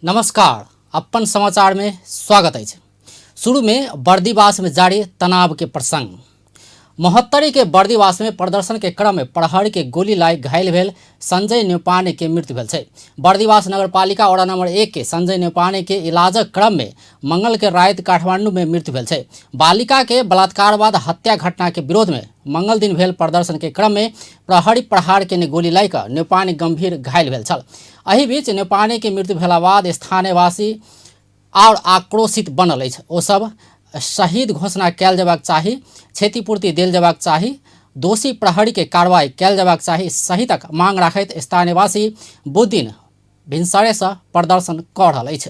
नमस्कार, अपन समाचार में स्वागत है। शुरू में बर्दीवास में जारी तनाव के प्रसंग। महोत्तरी के बर्दीवास में प्रदर्शन के क्रम में प्रहरी के गोली लाग घायल भेल संजय नेपाने के मृत्यु भेल छै। बर्दीवास नगरपालिका वड़ा नंबर 1 के संजय नेपाने के इलाजक क्रम में मंगल के रात काठमांडू में मृत्यु भेल छै। बालिका के बलात्कारवाद हत्या घटना के विरोध में मंगल दिन भेल प्रदर्शन के क्रम में प्रहरी प्रहार के गोली लाग कऽ नेपाने गंभीर घायल भेल छल। एहि बीच नेपाने के मृत्यु भेला बाद स्थानीयवासी और आक्रोशित बनल अछि। ओ सब शहीद घोषणा कयल जेबाक चाही, क्षतिपूर्ति देल जेबाक चाही, दोषी प्रहरी के कार्रवाई कयल जेबाक चाही सहितक मांग राखैत स्थानीयवासी बुध दिन भिनसरे से प्रदर्शन कऽ रहल अछि।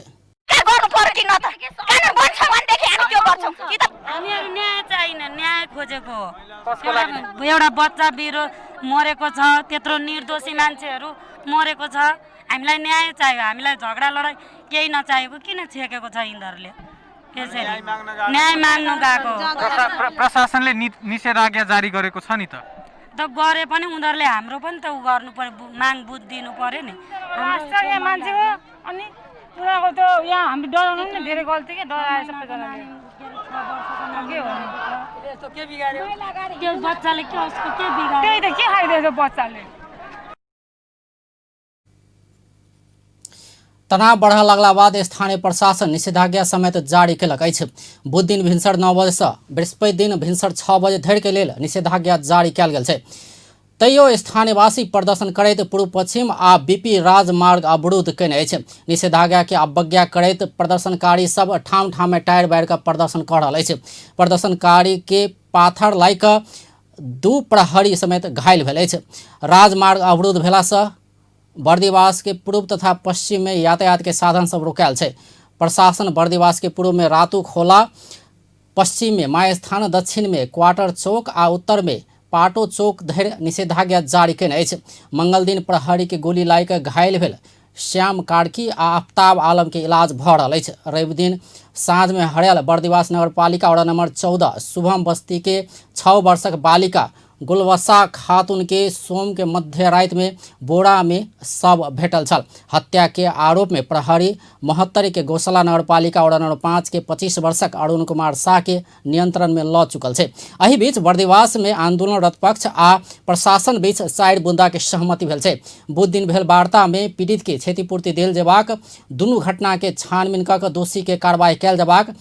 न्याय खोजेको एउटा बच्चा बिरो मरेको छ, त्यत्रो निर्दोषी मान्छेहरू मरेको छ। हामीलाई न्याय चाहियो, हामीलाई झगडा लडाई केही नचाहेको किन छेकेको छ यिनीहरूले? त्यसैले न्याय माग्नु गएको। प्रशासनले निषेधाज्ञा जारी गरेको छ नि त गरे पनि उनीहरूले हाम्रो पनि त उ गर्नु पर्यो, माग बुझ दिनु पर्यो नि। यहाँ मान्छे हो अनि उनीहरूको त यहाँ हामीले डराउनु नि धेरै गल्ती के डराए सबैजनाले। के हो यस्तो के बिगार्यो? त्यो बच्चाले के उसको के बिगार्यो? त्यही त के खाइदिएछ बच्चाले। तनाव बढ़ लगला बाद स्थानीय प्रशासन निषेधाज्ञा समेत जारी कयलक अछि। बुध दिन भिनसर 9 बजे से बृहस्पति दिन भिनसर 6 बजे धरि के लेल निषेधाज्ञा जारी कयल गेल छै। तैयो स्थानीयवासी प्रदर्शन करैत पूर्व पश्चिम आ बीपी राजमार्ग अवरुद्ध कयने अछि। निषेधाज्ञा के अवज्ञा करैत प्रदर्शनकारी सब ठाम ठाम में टायर बारि कऽ प्रदर्शन कऽ रहल अछि। प्रदर्शनकारी के पाथर लागि कऽ 2 प्रहरी समेत घायल भेल अछि। राजमार्ग अवरुद्ध भेला से बर्दीवास के पूर्व तथा पश्चिम में यातायात के साधन सब रोकायल छै। प्रशासन बर्दीवास के पूर्व में रातू खोला, पश्चिम में मायस्थान, दक्षिण में क्वार्टर चौक आ उत्तर में पाटो चौक धरि निषेधाज्ञा जारी कयने अछि। मंगल दिन प्रहरी के गोली लागि कऽ घायल भेल श्याम कार्की आ आफ्ताब आलम के इलाज भऽ रहल अछि। रवि दिन साँझ में हड़यल बर्दीवास नगरपालिका वड़ा नंबर 14 शुभम बस्ती के 6 वर्षक बालिका गुलवसा खातून के सोम के मध्य रात में बोरा में शव भेटल छल। हत्या के आरोप में प्रहरी महोत्तरी के गौशाला नगरपालिका वड़ा नंबर 5 के 25 वर्षक अरुण कुमार शाह के नियंत्रण में लऽ चुकल छै। एहि बीच बर्दीवास में आंदोलनरत पक्ष आ प्रशासन बीच 4 बुंदा के सहमति भेल छै। बुध दिन भेल वार्ता में पीड़ित के क्षतिपूर्ति देल जेबाक, दुनू घटना के छानबीन कऽ कऽ दोषी के कार्रवाई कयल जेबाक,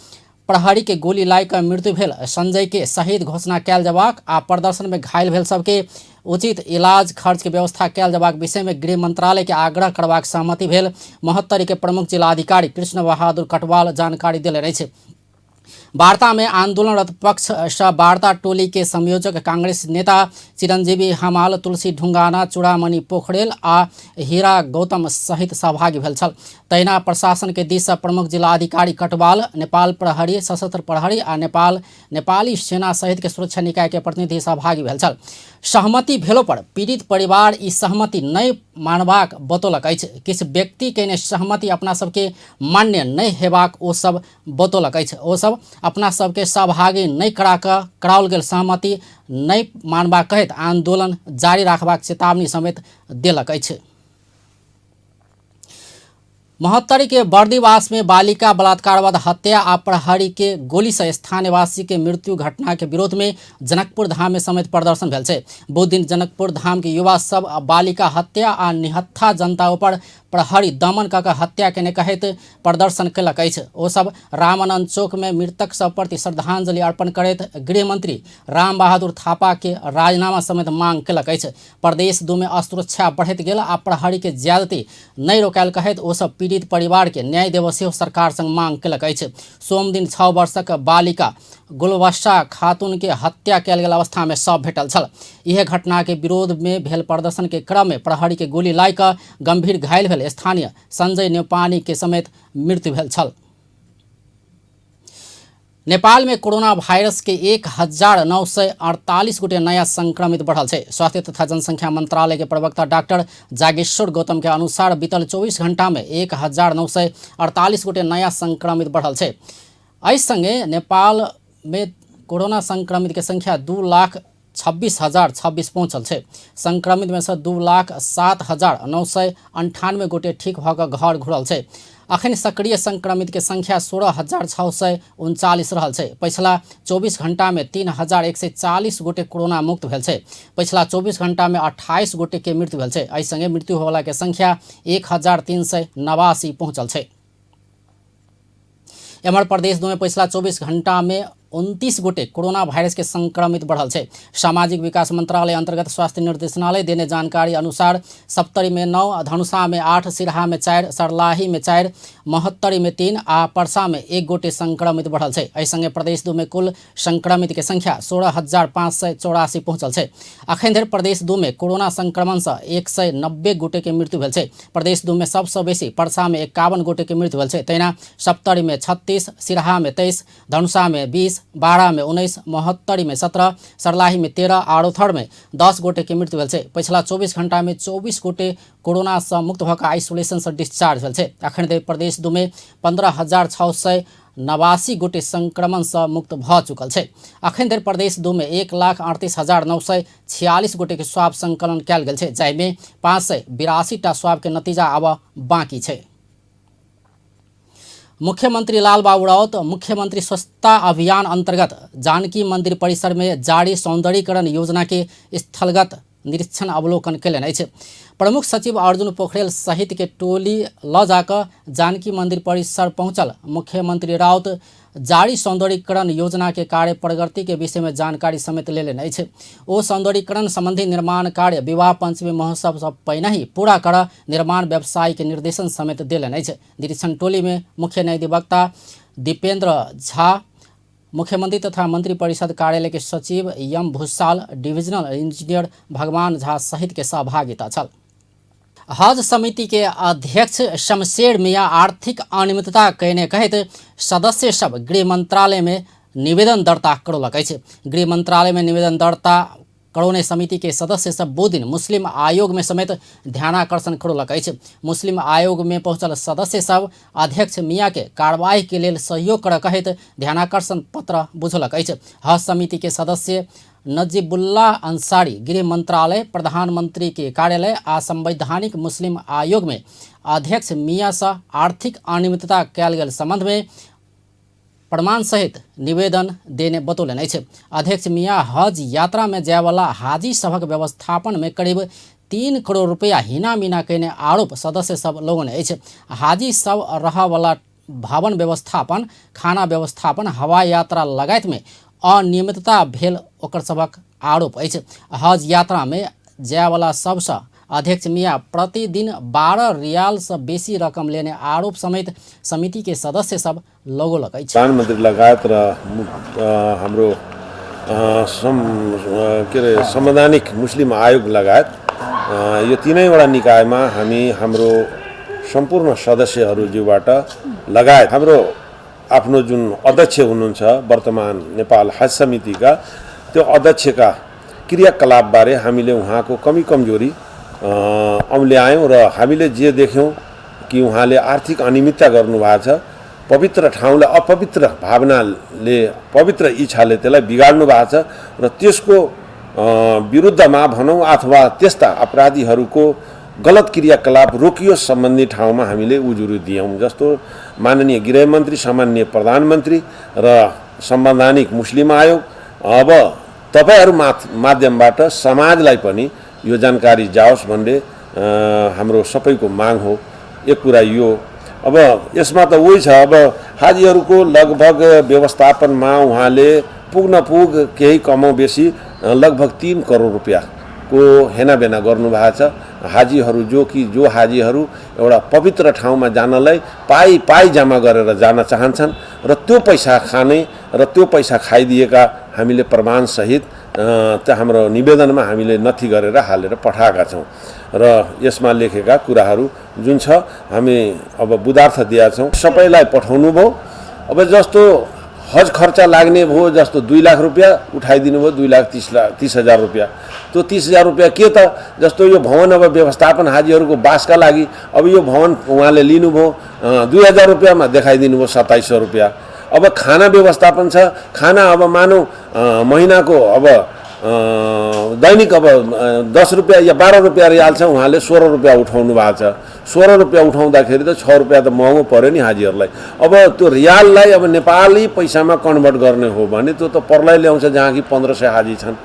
प्रहरी के गोली लागि कऽ मृत्यु भेल संजय के शहीद घोषणा कयल जेबाक आ प्रदर्शन में घायल भेल सबके उचित इलाज खर्च के व्यवस्था कयल जेबाक विषय में गृह मंत्रालय के आग्रह करबाक सहमति भेल। महोत्तरी के प्रमुख जिलाधिकारी कृष्ण बहादुर कटवाल जानकारी देले अछि। वार्ता में आंदोलनरत पक्ष से वार्ता टोली के संयोजक कांग्रेस नेता चिरंजीवी हमाल, तुलसी ढुंगाना, चूड़ामणि पोखरेल आ हीरा गौतम सहित सहभागी भेल छल। तहिना प्रशासन के दिस से प्रमुख जिलाधिकारी कटवाल, नेपाल प्रहरी, सशस्त्र प्रहरी आ नेपाली सेना सहित के सुरक्षा निकाय के प्रतिनिधि सहभागी भेल छल। सहमति भेलो पर पीड़ित परिवार ई सहमति नहीं मानबाक बतौलक अछि। किछु व्यक्ति के सहमति अपना सबके मान्य नहीं हेबाक ओ सब बतौलक अछि। ओ सब अपना सबके सहभागी नहीं कराओल गेल सहमति नहीं मानबा कहैत आंदोलन जारी रखबाक चेतावनी समेत देलक अछि। महोत्तरी के बर्दीवास में बालिका बलात्कारवाद हत्या आ प्रहरी के गोली से स्थानीयवासी के मृत्यु घटना के विरोध में जनकपुर धाम में समेत प्रदर्शन भेल छै। बुध दिन जनकपुर धाम के युवा सब बालिका हत्या आ निहत्था जनता पर प्रहरी दमन कऽ कऽ हत्या केने कहैत प्रदर्शन कयलक अछि। ओ सब रामानंद चौक में मृतक सब प्रति श्रद्धांजलि अर्पण करैत गृह मंत्री राम बहादुर थापा के राजीनामा समेत मांग कयलक अछि। प्रदेश 2 में असुरक्षा बढ़ैत गेल आ प्रहरी के ज्यादती नहीं रोकायल कहैत ओ सब पीड़ित परिवार के न्याय देबय सेहो सरकार संग मांग कयलक अछि। सोम दिन 6 वर्षक बालिका गुलवसा खातून के हत्या कयल गेल अवस्था में शव भेटल छल। यह घटना के विरोध में भेल प्रदर्शन के क्रम में प्रहरी के गोली लागि कऽ गंभीर घायल भेल स्थानीय संजय नेपानी के समेत मृत्यु भेल छल। नेपाल में कोरोना वायरस के 1948 गोटे नया संक्रमित बढ़ल छै। स्वास्थ्य तथा जनसंख्या मंत्रालय के प्रवक्ता डॉक्टर जागेश्वर गौतम के अनुसार बीतल 24 घंटा में 1948 गोटे नया संक्रमित बढ़ल छै। एहि संगे नेपाल में कोरोना संक्रमित के संख्या 2,26,026 पहुँचल छै। संक्रमित में से 2,07,998 गोटे ठीक भऽ कऽ घर घुरल छै। अखन सक्रिय संक्रमित के संख्या 16,639 रहल छै। पिछला 24 घंटा में 3,140 गोटे कोरोना मुक्त भेल छै। पिछला 24 घंटा में 28 गोटे के मृत्यु भेल छै। एहि संगे मृत्यु होवला के संख्या 1,389 पहुंचल छै। एम्हर प्रदेश में पिछला 24 घंटा में 29 गोटे कोरोना वायरस के संक्रमित बढ़ल छै। सामाजिक विकास मंत्रालय अंतर्गत स्वास्थ्य निर्देशनालय देने जानकारी अनुसार सप्तरी में 9, धनुषा में 8, सिरहा में 4, सरलाही में 4, महोत्तरी में 3 आ परसा में 1 गोटे संक्रमित बढ़ल छै। एहि संगे प्रदेश में कुल संक्रमित के संख्या 16,584 पहुंचल छै। अखन धरि प्रदेश में कोरोना संक्रमण से 190 गोटे के मृत्यु भेल छै। प्रदेश में सबसे बेसी परसा में 51 गोटे के मृत्यु भेल छै। तहिना सप्तरी में 36, सिरहा में 23, धनुषा में 20, बारा में 19, महोत्तरी में 17, सरलाही में 13 और थड़ में 10 गोटे के मृत्यु भेल छै। पिछला 24 घंटा में 24 गोटे कोरोना से मुक्त होकर आइसोलेशन से डिस्चार्ज भेल छै। अखन धरि प्रदेश में 15,689 गोटे संक्रमण से मुक्त भ चुकल छै। अखन धरि प्रदेश में 1,38,946 गोटे के स्वाब संकलन कयल गेल छै, जाहिमे 582 स्वाब के नतीजा अब बाकी छै। मुख्यमंत्री लालबाबू राउत मुख्यमंत्री स्वच्छता अभियान अंतर्गत जानकी मंदिर परिसर में जारी सौंदर्यीकरण योजना के स्थलगत निरीक्षण अवलोकन कयलनि अछि। प्रमुख सचिव अर्जुन पोखरेल सहित के टोली ल जाकर जानकी मंदिर परिसर पहुंचल मुख्यमंत्री राउत जारी सौंदर्यीकरण योजना के कार्य प्रगति के विषय में जानकारी समेत लेलनि अछि। ओ सौंदर्यीकरण संबंधी निर्माण कार्य विवाह पंचमी महोत्सव से पहिने ही पूरा कर निर्माण व्यवसायी के निर्देशन समेत देलनि अछि। निरीक्षण टोली में मुख्य न्यायाधिवक्ता दीपेंद्र झा, मुख्यमंत्री तथा मंत्री परिषद कार्यालय के सचिव एम भूसाल, डिविजनल इंजीनियर भगवान झा सहित के सहभागिता छल। हज समिति के अध्यक्ष शमशेर मियां आर्थिक अनियमितता कहने कहत सदस्य सब गृह मंत्रालय में निवेदन दर्ता करौलक अछि। गृह मंत्रालय में निवेदन दर्ता करौने समिति के सदस्य सब 2 दिन मुस्लिम आयोग में समेत ध्यानाकर्षण करौलक अछि। मुस्लिम आयोग में पहुंचल सदस्य सब अध्यक्ष मियां के कार्रवाई के लेल सहयोग कर कहत ध्यानाकर्षण पत्र बुझलक अछि। हज समिति के सदस्य नजीबुल्लाह अंसारी गृह मंत्रालय, प्रधानमंत्री के कार्यालय आ संवैधानिक मुस्लिम आयोग में अध्यक्ष मियां से आर्थिक अनियमितता कयल गेल संबंध में प्रमाण सहित निवेदन देने बतौलन अछि। अध्यक्ष मियां हज यात्रा में जाय वाला हाजी सभक व्यवस्थापन में करीब 3 करोड़ रुपया हिना मीना कहने आरोप सदस्य सब लोगन अछि। हाजी सब रह वाला भवन व्यवस्थापन, खाना व्यवस्थापन, हवाई यात्रा लगायत में अनियमितता भेल ओकर सबक आरोप अछि। हज यात्रा में जाय वाला सबसे अध्यक्ष मियां प्रतिदिन 12 रियाल से बेसी रकम लेने आरोप समेत समिति के सदस्य सब लगौलक अछि। प्रधानमन्त्री लगायत र हाम्रो संवैधानिक मुस्लिम आयोग लगायत यो तीनैवटा निकायमा हामी हाम्रो सम्पूर्ण सदस्यहरूबाट लगायत हाम्रो आफ्नो जुन अध्यक्ष हुनुहुन्छ वर्तमान नेपाल हज समितिका, त्यो अध्यक्षका क्रियाकलापबारे हामीले उहाँको कमी कमजोरी औल्यायौँ र हामीले जे देख्यौँ कि उहाँले आर्थिक अनियमितता गर्नुभएको छ, पवित्र ठाउँलाई अपवित्र भावनाले, पवित्र इच्छाले त्यसलाई बिगाड्नु भएको छ र त्यसको विरुद्धमा भनौँ अथवा त्यस्ता अपराधीहरूको गलत क्रियाकलाप रोकियोस् सम्बन्धी ठाउँमा हामीले उजुरी दियौँ। जस्तो माननीय गृहमन्त्री, सामान्य प्रधानमन्त्री र संवैधानिक मुस्लिम आयोग, अब तपाईहरू माध्यमबाट समाजलाई पनि यो जानकारी जाओस् भन्ने हाम्रो सबैको माग हो। एक कुरा यो, अब यसमा त उही छ, अब हाजीहरूको लगभग व्यवस्थापनमा उहाँले पुग केही कमो बेसी लगभग 3 करोड रुपैयाँको हेनाबेना गर्नुभएको छ। हाजीहरू जो हाजीहरू एउटा पवित्र ठाउँमा जानलाई पाई जम्मा गरेर जान चाहन्छन् र त्यो पैसा खाने र त्यो पैसा खाइदिएका हामीले प्रमाण सहित त्यो हाम्रो निवेदनमा हामीले नथी गरेर हालेर पठाएका छौँ र यसमा लेखेका कुराहरू जुन छ हामी अब बुधार्थ दिएका छौँ, सबैलाई पठाउनु भयो। अब जस्तो हज खर्च लाग्ने भयो, जस्तो 2 लाख रुपैयाँ उठाइदिनु भयो, 2,30,00,000 रुपैयाँ। त्यो 30,000 रुपैयाँ के त, जस्तो यो भवन अब व्यवस्थापन हाजीहरूको बासका लागि अब यो भवन उहाँले लिनुभयो, 2,000 रुपैयाँमा देखाइदिनु भयो 2,700 रुपैयाँ। अब खाना व्यवस्थापन छ, खाना अब मानौ महिनाको अब दैनिक अब 10 रुपियाँ या 12 रुपियाँ रियाल छ, उहाँले 16 रुपियाँ उठाउनु भएको छ। 16 रुपियाँ उठाउँदाखेरि त 6 रुपियाँ त महँगो पऱ्यो नि हाजीहरूलाई। अब त्यो रियाललाई अब नेपाली पैसामा कन्भर्ट गर्ने हो भने त्यो त पर्लै ल्याउँछ, जहाँ कि 1500 हाजी छन्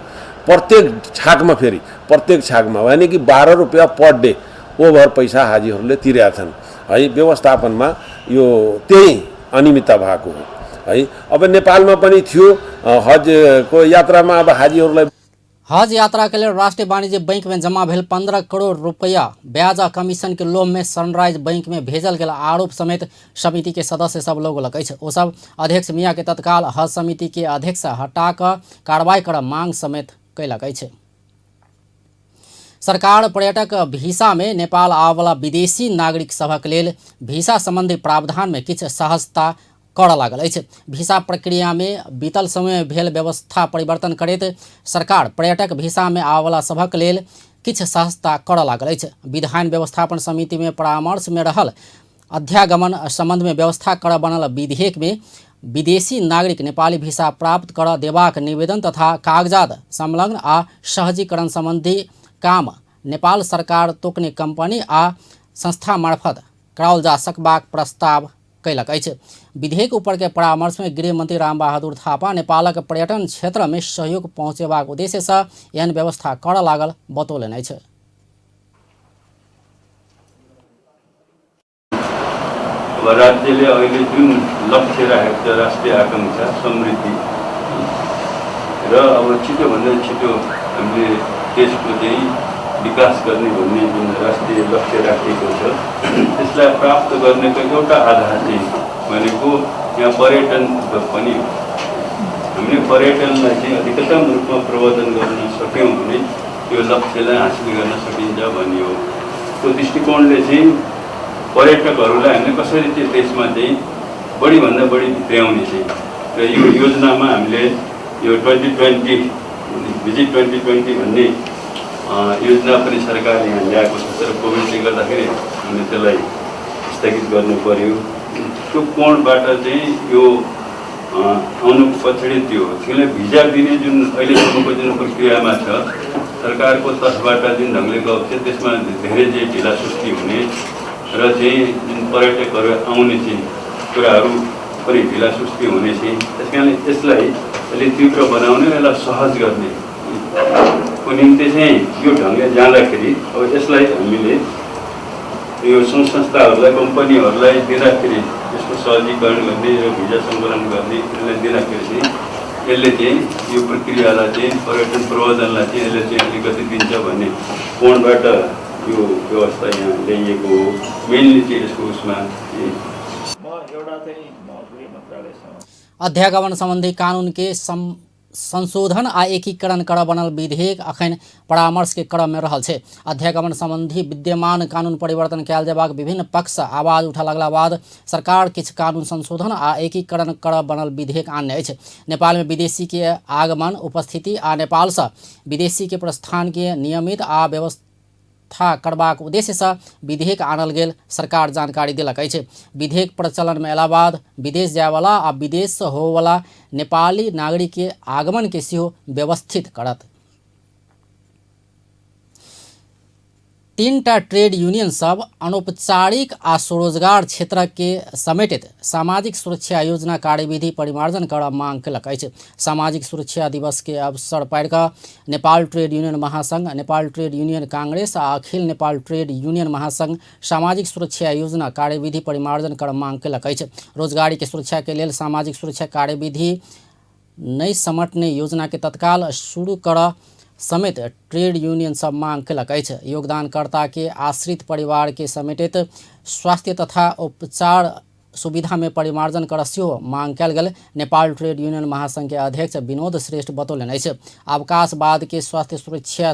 प्रत्येक छाकमा। फेरि प्रत्येक छाकमा यानि कि 12 रुपियाँ पर डे ओभर पैसा हाजीहरूले तिरेका छन् है। व्यवस्थापनमा यो त्यही अनियमितता भएको हो है। अब नेपालमा पनि थियो हजको यात्रामा अब हाजीहरूलाई हज यात्रा के लिए राष्ट्रीय वाणिज्य बैंक में जमा भेल 15 करोड़ रुपया ब्याज आ कमीशन के लोभ में सनराइज बैंक में भेजल गेल आरोप समेत समिति के सदस्य सब लोग लगे। ओ सब अध्यक्ष मियाँ के तत्काल हज समिति के अध्यक्ष हटा कर कार्रवाई कर मांग समेत कैलक। सरकार पर्यटक वीसा में नेपाल आबला विदेशी नागरिक सभक लेल वीसा संबंधी प्रावधान में किछु सहजता करऽ लागल अछि। वीसा प्रक्रिया में बीतल समय में भेल व्यवस्था परिवर्तन करैत सरकार पर्यटक वीसा में आबला सभक लेल किछु सहजता करऽ लागल अछि। विधान व्यवस्थापन समिति में परामर्श में रहल अध्यागमन संबंध में व्यवस्था करऽ बनल विधेयक में विदेशी नागरिक नेपाली वीसा प्राप्त करऽ देबाक निवेदन तथा कागजात संलग्न आ सहजीकरण संबंधी काम नेपाल सरकार तोकने कंपनी आ संस्था मार्फत कराओल जा सकबाक प्रस्ताव कैलक अछि। विधेयक ऊपर के परामर्श में गृह मंत्री रामबहादुर थापा नेपालक पर्यटन क्षेत्र में सहयोग पहुँचेबाक उद्देश्य से एहन व्यवस्था करऽ लागल बतौलनि अछि। राज्यले अहिले जुन लक्ष्य राखेको छ राष्ट्रिय आकांक्षा समृद्धि र अब छिटोभन्दा छिटो हामीले देशको चाहिँ विकास गर्ने भन्ने जुन राष्ट्रिय लक्ष्य राखिएको छ त्यसलाई प्राप्त गर्नेको एउटा आधार चाहिँ भनेको यहाँ पर्यटन पनि हो। हामीले पर्यटनलाई चाहिँ अधिकतम रूपमा प्रवर्धन गर्न सक्यौँ भने यो लक्ष्यलाई हासिल गर्न सकिन्छ भन्ने हो। त्यो दृष्टिकोणले चाहिँ पर्यटकहरूलाई हामीले कसरी चाहिँ देशमा चाहिँ बढीभन्दा बढी भित्र्याउने चाहिँ र यो योजनामा हामीले यो 2020 भिजिट 2020 भन्ने योजना पनि सरकारले यहाँ ल्याएको छ। तर कोभिडले गर्दाखेरि हामीले त्यसलाई स्थगित गर्नु पर्यो। त्यो कोणबाट चाहिँ यो आउनु पछाडि त्यो त्यसलाई भिजा दिने जुन अहिलेसम्मको जुन प्रक्रियामा छ सरकारको तर्फबाट जुन ढङ्गले गएको छ त्यसमा धेरै चाहिँ ढिला सुस्ती हुने र चाहिँ जुन पर्यटकहरू आउने चाहिँ कुराहरू पनि ढिला सुस्ती हुने चाहिँ त्यस कारणले त्यसलाई अलिक तीव्र बनाउने र यसलाई सहज गर्ने को निम्ति चाहिँ यो ढङ्गले जाँदाखेरि अब यसलाई हामीले यो संस्थाहरूलाई कम्पनीहरूलाई दिँदाखेरि यसको सहजीकरण गर्ने र भिजा सङ्कलन गर्ने यसलाई दिँदाखेरि चाहिँ यसले चाहिँ यो प्रक्रियालाई चाहिँ पर्यटन प्रवर्धनलाई चाहिँ यसले चाहिँ अलिकति दिन्छ भन्ने कोणबाट यो व्यवस्था यहाँ ल्याइएको हो। मेनली चाहिँ यसको उसमा अध्यागमन संबंधी कानून के संशोधन आ एकीकरण कर बनल विधेयक अखन परामर्श के क्रम में रहल छै। अध्यागमन संबंधी विद्यमान कानून परिवर्तन कयल जेबाक विभिन्न पक्ष आवाज उठा लगला बाद सरकार किछु कानून संशोधन आ एकीकरण कर बनल विधेयक आनने अछि। नेपाल में विदेशी के आगमन उपस्थिति आ नेपाल से विदेशी के प्रस्थान के नियमित आ व्यवस्था करबाक उद्देश्य से विधेयक आनल गेल सरकार जानकारी दिलक अछि। विधेयक प्रचलन में अयला बाद विदेश जायवाला आ विदेश से होवाला नेपाली नागरिक के आगमन के सेहो व्यवस्थित करत। 3टा ट्रेड यूनियन सब अनौपचारिक आ स्वरोजगार क्षेत्र के समेटित सामाजिक सुरक्षा योजना कार्यविधि परिमार्जन कर मांग कयलक अछि। सामाजिक सुरक्षा दिवस के अवसर पर नेपाल ट्रेड यूनियन महासंघ, नेपाल ट्रेड यूनियन कांग्रेस आ अखिल नेपाल ट्रेड यूनियन महासंघ सामाजिक सुरक्षा योजना कार्यविधि परिमार्जन कर मांग कयलक अछि। रोजगारी के सुरक्षा के लेल सामाजिक सुरक्षा कार्यविधि नई समटने योजना के तत्काल शुरू कर समेत ट्रेड यूनियन सब मांग कयलक अछि। योगदानकर्ता के आश्रित परिवार के समेटित स्वास्थ्य तथा उपचार सुविधा में परिमार्जन कर सेहो मांग कयल गेल। नेपाल ट्रेड यूनियन महासंघ के अध्यक्ष विनोद श्रेष्ठ बतौलनि अछि। अवकाश बाद के स्वास्थ्य सुरक्षा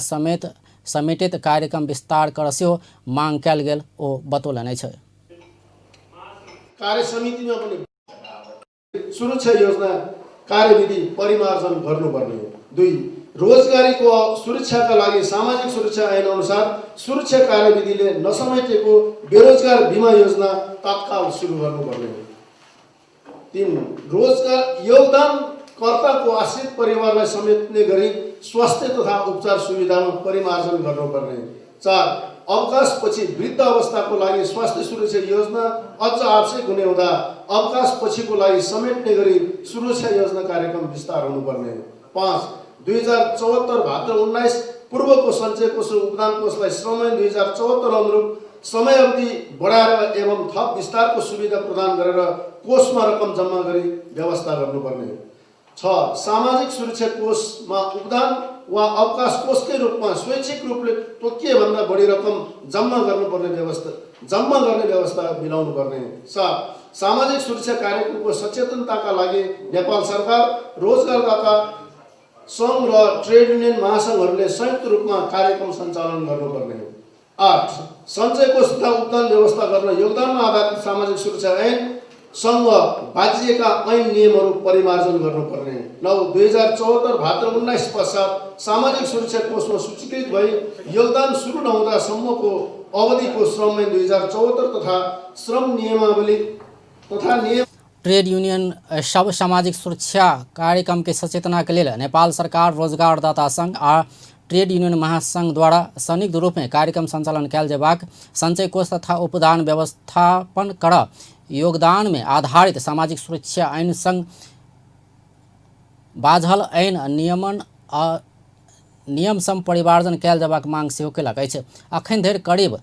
समेटित कार्यक्रम विस्तार कर सेहो मांग कयल गेल ओ बतौलनि अछि। कार्य समितिमा पनि सुरक्षा योजना कार्यविधि परिमार्जन गर्नुपर्ने हो। 2 रोजगारीको सुरक्षाका लागि सामाजिक सुरक्षा ऐन अनुसार सुरक्षा कार्यविधिले नसमेटेको बेरोजगार बीमा योजना तत्काल सुरु गर्नुपर्ने हो। 3 रोजगार योगदानकर्ताको आश्रित परिवारलाई समेट्ने गरी स्वास्थ्य तथा उपचार सुविधामा परिमार्जन गर्नुपर्ने। 4. अवकाशपछि वृद्ध अवस्थाको लागि स्वास्थ्य सुरक्षा योजना अझ आवश्यक हुने हुँदा अवकाशपछिको लागि समेट्ने गरी सुरक्षा योजना कार्यक्रम विस्तार हुनुपर्ने। 5. 2074 भाद्र 19 पूर्वको सञ्चय कोष र उपदान कोषलाई श्रम ऐन 2074 अनुरूप समय अवधि बढाएर एवं थप विस्तारको सुविधा प्रदान गरेर कोषमा रकम जम्मा गरी व्यवस्था गर्नुपर्ने। 6. सामाजिक सुरक्षा कोषमा उपदान वा अवकाश कोषकै रूपमा स्वैच्छिक रूपले तोकिएभन्दा बढी रकम जम्मा गर्ने व्यवस्था मिलाउनु पर्ने। 7. सामाजिक सुरक्षा कार्यक्रमको सचेतनताका लागि नेपाल सरकार, रोजगारदाता सङ्घ र ट्रेड युनियन महासङ्घहरूले संयुक्त रूपमा कार्यक्रम सञ्चालन गर्नुपर्ने। 8. सञ्चय कोष तथा उपदान व्यवस्था गर्न योगदानमा आधारित सामाजिक सुरक्षा ऐन सँग बाँधिएका ऐन नियमहरू परिमार्जन गर्नुपर्ने। 9. 2074 भाद्र 19 पश्चात सामाजिक सुरक्षा कोषमा सूचीकृत भई योगदान सुरु नहुँदासम्मको अवधिको श्रम ऐन 2074 तथा श्रम नियमावली तथा नियम ट्रेड यूनियन सब सामाजिक सुरक्षा कार्यक्रम के सचेतना के लिए नेपाल सरकार, रोजगारदाता संघ आ ट्रेड यूनियन महासंघ द्वारा संयुक्त रूप में कार्यक्रम संचालन कयल जेबाक, संचय कोष तथा उपदान व्यवस्थापन कर योगदान में आधारित सामाजिक सुरक्षा ऐन संघ बाझल ऐन नियम सम परिमार्जन कयल जेबाक मांग सेहो केलक अछि। अखन धरि करीब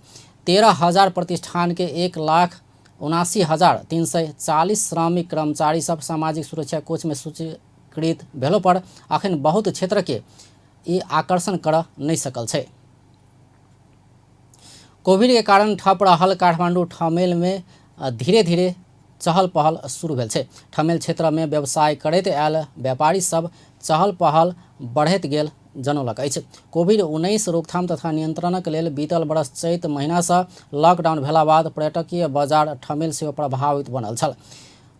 13,000 प्रतिष्ठान के 1,79,340 श्रमिक कर्मचारी सब सामाजिक सुरक्षा कोष में सूचीकृत भेलो पर अखन बहुत क्षेत्र के ई आकर्षण कर नहीं सकल छै। कोविड के कारण ठप रहल काठमाडौँ ठमेल में धीरे धीरे चहल पहल शुरू भेल छै। ठमेल क्षेत्र में व्यवसाय करैत आयल व्यापारी सब चहल पहल बढ़ैत गेल जनौलक अछि। कोविड-19 रोकथाम तथा नियंत्रणक लेल बीतल वर्ष चैत महीना से लॉकडाउन भेला बाद पर्यटकीय बाजार ठमेल सेहो प्रभावित बनल छल।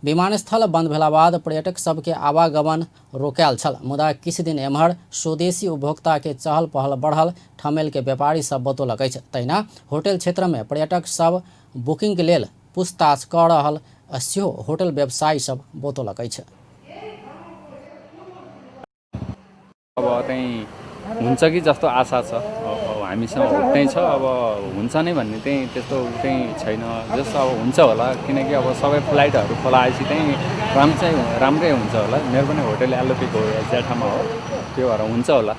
विमानस्थल बंद भेला बाद पर्यटक सबके आवागमन रोकायल छल। मुदा किछु दिन एम्हर स्वदेशी उपभोक्ता के चहल पहल बढ़ल ठमेल के व्यापारी सब बतौलक अछि। तहिना होटल क्षेत्र में पर्यटक सब बुकिंग के लेल पूछताछ कऽ रहल सेहो होटल व्यवसायी सब बतौलक अछि। अब चाहिँ हुन्छ कि जस्तो आशा छ, अब हामीसँग होटै छ, अब हुन्छ नै भन्ने चाहिँ त्यस्तो चाहिँ छैन। जस्तो अब हुन्छ होला, किनकि अब सबै फ्लाइटहरू खोलाएपछि चाहिँ राम्रै हुन्छ होला। मेरो पनि होटल एलोपिक हो, ज्याठामा हो, त्यो भएर हुन्छ होला।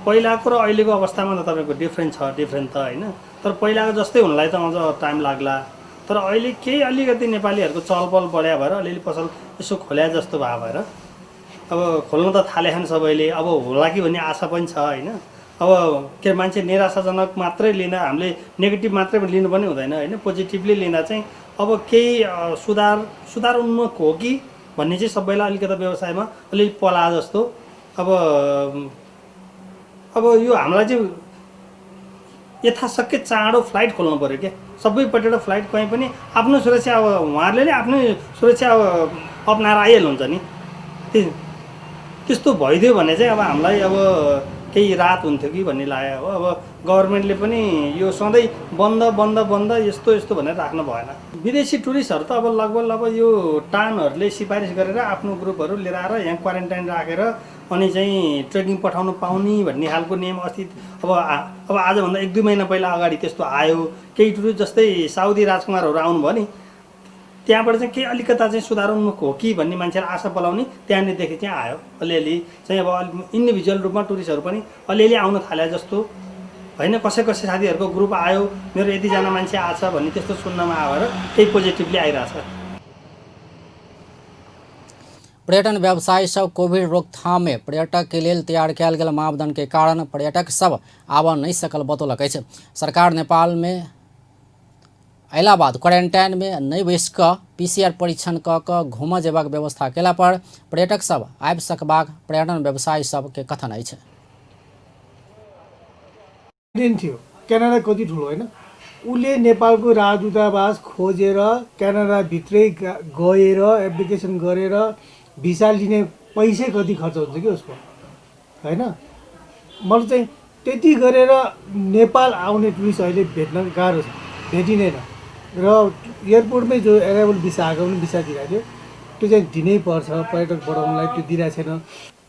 पहिलाको र अहिलेको अवस्थामा त तपाईँको डिफ्रेन्ट त होइन, तर पहिलाको जस्तै हुनलाई त अझ टाइम लाग्ला। तर अहिले केही अलिकति नेपालीहरूको चहलपहल बढ्या भएर अलिअलि पसल यसो खोल्या जस्तो भएर अब खोल्न त थालेछन् सबैले। अब होला कि भन्ने आशा पनि छ होइन। अब के मान्छे निराशाजनक मात्रै लिँदा हामीले नेगेटिभ मात्रै लिनु पनि हुँदैन होइन, पोजिटिभली लिँदा चाहिँ अब केही सुधार उन्मुख हो कि भन्ने चाहिँ सबैलाई अलिकति व्यवसायमा अलिअलि पला जस्तो। अब यो हामीलाई चाहिँ यथाशक्य चाँडो फ्लाइट खोल्नु पऱ्यो क्या। सबै पर्यटक फ्लाइट कहीँ पनि आफ्नो सुरक्षा अब उहाँहरूले नै आफ्नै सुरक्षा अपनाएर आइहाल्नुहुन्छ नि। त्यस्तो भइदियो भने चाहिँ अब हामीलाई अब केही राहत हुन्थ्यो कि भन्ने लाग्यो हो। अब गभर्मेन्टले पनि यो सधैँ बन्द यस्तो भनेर राख्नु भएन। विदेशी टुरिस्टहरू त अब लगभग यो टानहरूले सिफारिस गरेर आफ्नो ग्रुपहरू लिएर आएर यहाँ क्वारेन्टाइन राखेर अनि चाहिँ ट्रेकिङ पठाउनु पाउने भन्ने खालको नियम अस्ति अब आजभन्दा 1-2 महिना पहिला अगाडि त्यस्तो आयो। केही टुरिस्ट जस्तै साउदी राजकुमारहरू आउनुभयो नि, त्यहाँबाट चाहिँ केही अलिकता चाहिँ सुधारोन्मुख हो कि भन्ने मान्छेलाई आशा पलाउने त्यहाँनिरदेखि चाहिँ आयो। अलिअलि चाहिँ अब इन्डिभिजुअल रूपमा टुरिस्टहरू पनि अलिअलि आउन थाले जस्तो होइन। कसै साथीहरूको ग्रुप आयो, मेरो यतिजना मान्छे आछ भन्ने त्यस्तो सुन्नमा आएर केही पोजिटिभली आइरहेछ। पर्यटन व्यवसायी सब कोविड रोकथाम में पर्यटक के लिए तैयार कयल गेल मापदंड के कारण पर्यटक सब आब नहीं सकल बतौलक अछि। सरकार नेपाल में अयला बाद क्वारेंटाइन में नहीं बैस कऽ PCR परीक्षण कऽ घूमऽ जेबाक व्यवस्था केला पर पर्यटक सब आबि सकबाक पर्यटन व्यवसायी सब के कथन अछि। थियो क्यानाडा कति ठुलो होइन, उसले नेपालको राजदूतावास खोजेर क्यानाडाभित्रै गएर एप्लिकेसन गरेर भिसा लिने पैसै कति खर्च हुन्छ कि उसको होइन। मलाई चाहिँ त्यति गरेर नेपाल आउने टुरिस्ट अहिले भेट्न गाह्रो छ, भेटिँदैन। र एयरपोर्टमै जो एराइभल भिसा आएको पनि भिसा दिइरहेको थियो, त्यो चाहिँ दिनै पर्छ पर्यटक बढाउनलाई, त्यो दिइरहेको छैन।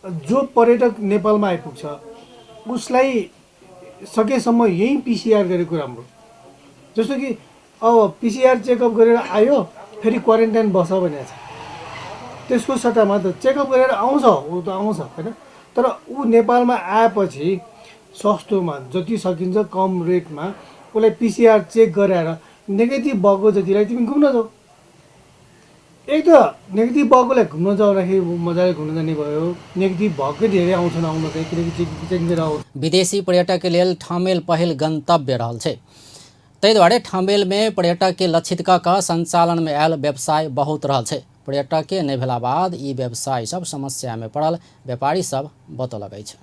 जो पर्यटक नेपालमा आइपुग्छ उसलाई सकेसम्म यहीँ पिसिआर गरेको राम्रो। जस्तो कि अब पिसिआर चेकअप गरेर आयो फेरि क्वारेन्टाइन बस भनेको छ, त्यसको सट्टामा त चेकअप गरेर आउँछ, ऊ त आउँछ होइन, तर ऊ नेपालमा आएपछि सस्तोमा जति सकिन्छ कम रेटमा उसलाई पिसिआर चेक गराएर नेगेटिभ भएको जतिलाई तिमी घुम्न जाऊ। एक त नेगेटिभ भएकोलाई घुम्न जाँदाखेरि मजाले घुम्न जाने भयो, नेगेटिभ भएकै धेरै आउँछन् आउन चाहिँ, किनकि चेक गरेर आउँछ। विदेशी पर्यटक के लेल ठमेल पहिल गंतव्य रहल छै, ताहि दुआरे ठमेल में पर्यटक के लक्षित क के संचालन में आयल व्यवसाय बहुत रहल छै। पर्यटक के नहि भेला बाद ई व्यवसाय सब समस्या में पड़ल व्यापारी सब बतौलक अछि।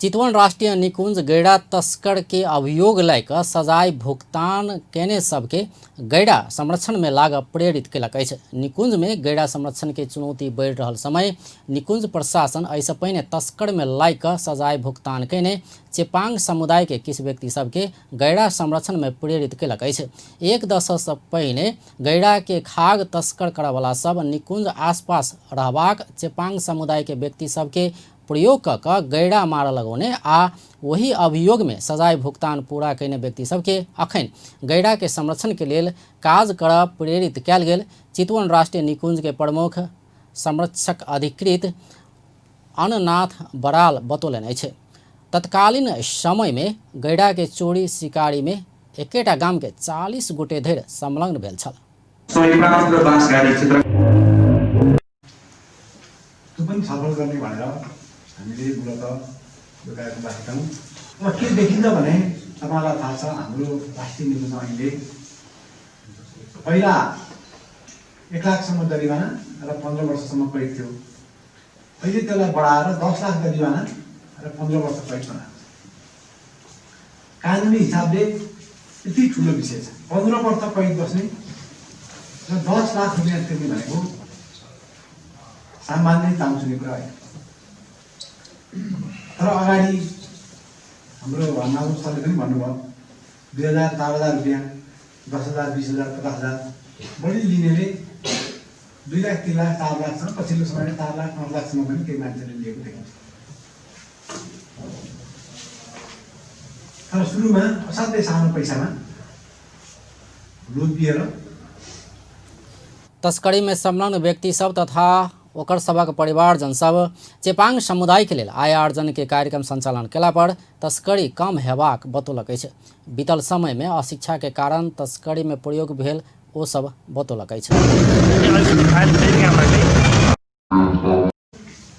चितवन राष्ट्रीय निकुंज गैड़ा तस्कर के अभियोग लैक सजाय भुगतान केने सबके गैड़ा संरक्षण में लाग प्रेरित केलक अछि। निकुंज में गैड़ा संरक्षण के चुनौती बढ़ि रहल समय निकुंज प्रशासन ऐसे पहिने तस्कर में लाइक सजाय भुगतान केने चेपांग समुदाय के किछु व्यक्ति सबके गैड़ा संरक्षण में प्रेरित केलक अछि। एक दशक से पहिने गैड़ा के खाग तस्कर करवाला सब निकुंज आसपास रहबाक चेपांग समुदाय के व्यक्ति सबके प्रयोग क गैड़ा मार लगौने आ वही अभियोग में सजाय भुगतान पूरा कैने व्यक्ति सबके अखन गैड़ा के संरक्षण के लेल काज करब प्रेरित कयल गेल। चितवन राष्ट्रीय निकुंज के प्रमुख संरक्षक अधिकृत अननाथ बराल बतौलनि अछि। तत्कालीन समय में गैड़ा के चोरी शिकारी में एकेटा गाम के 40 गोटे धरि संलग्न भेल छल। हामीले मूलत यो कार्यक्रम राखेका छौँ र के देखिन्छ भने तपाईँलाई थाहा छ हाम्रो राष्ट्रिय निकुञ्ज अहिले पहिला 1 लाखसम्म जरिवाना र 15 वर्षसम्म कैद थियो। अहिले त्यसलाई बढाएर 10 लाख जरिवाना र 15 वर्ष कैद बनाएको छ। कानुनी हिसाबले यति ठुलो विषय छ, 15 वर्ष कैद बस्ने र 10 लाख रुपियाँ तिर्ने भनेको सामान्य तामसुने कुरा होइन। तर अगाडि हाम्रो माधव सरले पनि भन्नुभयो 2000 4000 रुपियाँ 10,000 20,000 50,000 बढी लिनेले 2 लाख 3 लाख 4 लाखसम्म पछिल्लो समयमा 4 लाख 5 लाखसम्म पनि केही मान्छेले लिएको देखिन्छ। तर सुरुमा असाध्यै सानो पैसामा लुटिएर तस्करी में संलग्न व्यक्ति सब तथा ओकर सबक परिवारजन सब चेपांग समुदाय के लेल आय आर्जन के कार्यक्रम संचालन केला पर तस्करी कम हेबाक बतौलक अछि। बीतल समय में अशिक्षा के कारण तस्करी में प्रयोग भेल ओ सब बतौलक अछि।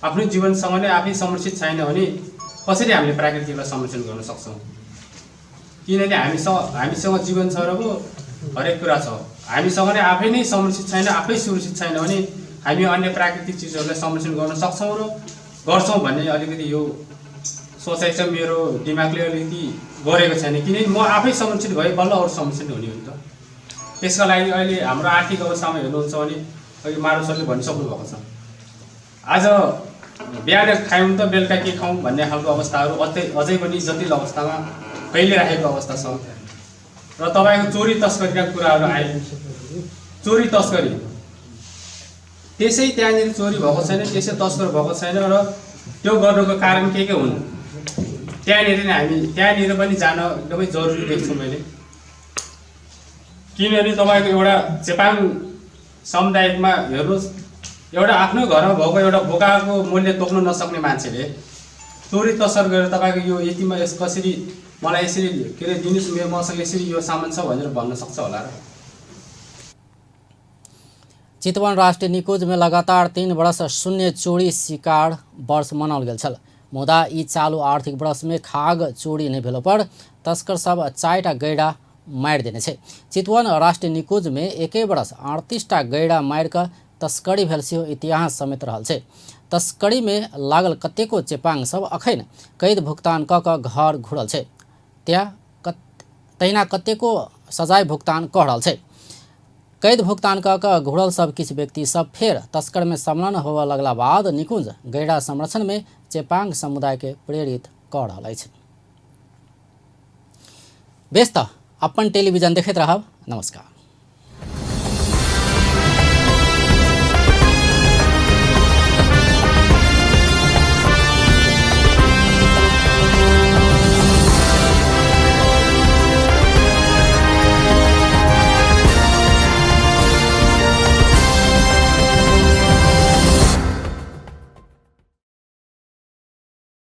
आफ्नो जीवनसँग नै आफै संरक्षित छैन भने कसरी हामीले प्राकृतिकलाई संरक्षण गर्न सक्छौँ? किनकि हामीसँग जीवन छ र हरेक कुरा छ, हामीसँग नै आफै नै संरक्षित छैन, आफै सुरक्षित छैन भने हामी अन्य प्राकृतिक चिजहरूलाई संरक्षण गर्न सक्छौँ र गर्छौँ भन्ने अलिकति यो सोचाइ चाहिँ मेरो दिमागले अलिकति गरेको छैन। किनकि म आफै संरक्षित भए बल्ल अरू संरक्षित हुने हो नि त। त्यसका लागि अहिले हाम्रो आर्थिक अवस्थामा हेर्नुहुन्छ भने अहिले माधव सरले भनिसक्नु भएको छ, आज बिहान खायौँ त बेलुका के खाउँ भन्ने खालको अवस्थाहरू अझै पनि जटिल अवस्थामा फैलिरहेको अवस्था छ। र तपाईँको चोरी तस्करीका कुराहरू आए, चोरी तस्करी त्यसै त्यहाँनिर चोरी भएको छैन, त्यसै तस्कर भएको छैन र त्यो गर्नुको कारण के हुन् त्यहाँनिर पनि जान एकदमै जरुरी देख्छु मैले। किनभने तपाईँको एउटा चेपाङ समुदायमा हेर्नुहोस्, एउटा आफ्नो घरमा भएको एउटा बोकाको मूल्य तोक्न नसक्ने मान्छेले चोरी तस्कर गरेर तपाईँको यो यतिमा कसरी मलाई यसरी के अरे दिनुहोस्, मेरो मसँग यसरी यो सामान छ भनेर भन्न सक्छ होला र। चितवन राष्ट्रीय निकुंज में लगातार 3 वर्ष शून्य चोरी शिकार वर्ष मनाओल गेल छल। मुदा ई चालू आर्थिक वर्ष में खाग चोरी नहीं भेला पर तस्कर सब 4टा गैड़ा मारि देने छै। चितवन राष्ट्रीय निकुंज में एके वर्ष 38टा गैड़ा मारि क तस्करी भेल सेहो इतिहास समेत रहल छै। तस्करी में लागल कतेको चेपांग सब अखन कैद भुगतान क घर घुरल छै, तहिना कतेको सजाय भुगतान कऽ रहल छै। कैद भुगतान क घुरल सब किछु व्यक्ति सब फेर तस्कर में संलग्न होबऽ लगला बाद निकुंज गैड़ा संरक्षण में चेपांग समुदाय के प्रेरित कऽ रहल अछि। व्यस्त अपन टेलीविजन देखैत रहब। नमस्कार।